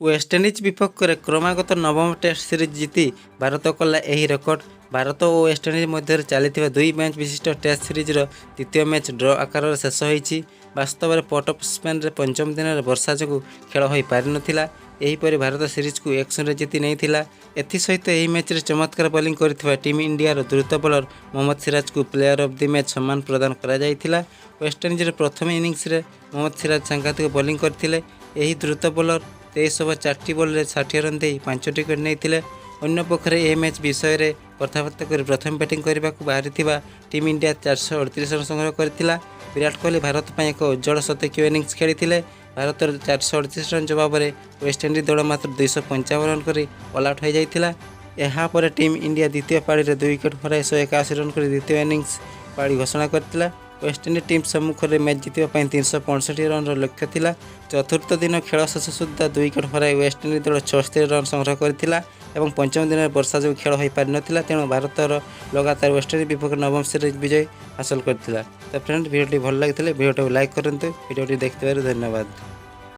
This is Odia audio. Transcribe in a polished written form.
ୱେଷ୍ଟଇଣ୍ଡିଜ୍ ବିପକ୍ଷରେ କ୍ରମାଗତ ନବମ ଟେଷ୍ଟ ସିରିଜ୍ ଜିତି ଭାରତ କଲା ଏହି ରେକର୍ଡ। ଭାରତ ଓ ୱେଷ୍ଟଇଣ୍ଡିଜ୍ ମଧ୍ୟରେ ଚାଲିଥିବା ଦୁଇ ମ୍ୟାଚ୍ ବିଶିଷ୍ଟ ଟେଷ୍ଟ ସିରିଜର ଦ୍ୱିତୀୟ ମ୍ୟାଚ୍ ଡ୍ର ଆକାରରେ ଶେଷ ହୋଇଛି। ବାସ୍ତବରେ ପୋର୍ଟ ଅଫ୍ ସ୍ପେନ୍ରେ ପଞ୍ଚମ ଦିନରେ ବର୍ଷା ଯୋଗୁଁ ଖେଳ ହୋଇ ପାରିନଥିଲା। ଏହିପରି ଭାରତ ସିରିଜକୁ 1-0ରେ ଜିତି ନେଇଥିଲା। ଏଥିସହିତ ଏହି ମ୍ୟାଚ୍ରେ ଚମତ୍କାର ବୋଲିଂ କରିଥିବା ଟିମ୍ ଇଣ୍ଡିଆର ଦ୍ରୁତ ବୋଲର ମହମ୍ମଦ ସିରାଜଙ୍କୁ ପ୍ଲେୟର ଅଫ୍ the match ସମ୍ମାନ ପ୍ରଦାନ କରାଯାଇଥିଲା। ୱେଷ୍ଟଇଣ୍ଡିଜର ପ୍ରଥମ ଇନିଂସରେ ମହମ୍ମଦ ସିରାଜ ସାଂଘାତିକ ବୋଲିଂ କରିଥିଲେ। ଏହି ଦ୍ରୁତ ବୋଲର 23 ଓଭର 4ଟି ବଲରେ 60 ରନ୍ ଦେଇ 5ଟି ୱିକେଟ୍ ନେଇଥିଲେ। ଅନ୍ୟପକ୍ଷରେ ଏହି ମ୍ୟାଚ୍ ବିଷୟରେ କଥାବାର୍ତ୍ତା କରି ପ୍ରଥମେ ବ୍ୟାଟିଂ କରିବାକୁ ବାହାରିଥିବା ଟିମ୍ ଇଣ୍ଡିଆ 438 ରନ୍ ସଂଗ୍ରହ କରିଥିଲା। ବିରାଟ କୋହଲି ଭାରତ ପାଇଁ ଏକ ଉଜ୍ଜ୍ୱଳ ଶତକୀୟ ଇନିଂସ ଖେଳିଥିଲେ। ଭାରତର 438 ରନ୍ ଜବାବରେ ୱେଷ୍ଟଇଣ୍ଡିଜ୍ ଦଳ ମାତ୍ର 255 ରନ୍ କରି ଅଲଆଉଟ୍ ହୋଇଯାଇଥିଲା। ଏହାପରେ ଟିମ୍ ଇଣ୍ଡିଆ ଦ୍ୱିତୀୟ ପାଳିରେ 2 ୱିକେଟ୍ ହରାଇ 181 ରନ୍ କରି ଦ୍ୱିତୀୟ ଇନିଂସ ପାଳି ଘୋଷଣା କରିଥିଲା। ୱେଷ୍ଟଇଣ୍ଡିଜ୍ ଟିମ୍ ସମ୍ମୁଖରେ ମ୍ୟାଚ୍ ଜିତିବା ପାଇଁ 365 ରନ୍ର ଲକ୍ଷ୍ୟ ଥିଲା। ଚତୁର୍ଥ ଦିନ ଖେଳ ଶେଷ ସୁଦ୍ଧା 2 ୱିକେଟ୍ ହରାଇ ୱେଷ୍ଟଇଣ୍ଡିଜ୍ ଦଳ 76 ରନ୍ ସଂଗ୍ରହ କରିଥିଲା ଏବଂ ପଞ୍ଚମ ଦିନରେ ବର୍ଷା ଯୋଗୁଁ ଖେଳ ହୋଇପାରିନଥିଲା। ତେଣୁ ଭାରତର ଲଗାତାର ୱେଷ୍ଟଇଣ୍ଡିଜ୍ ବିପକ୍ଷ ନବମ ସିରିଜ୍ ବିଜୟ ହାସଲ କରିଥିଲା। ତ ଫ୍ରେଣ୍ଡ, ଭିଡ଼ିଓଟି ଭଲ ଲାଗିଥିଲେ ଭିଡ଼ିଓଟାକୁ ଲାଇକ୍ କରନ୍ତୁ। ଭିଡ଼ିଓଟି ଦେଖିଥିବାରୁ ଧନ୍ୟବାଦ।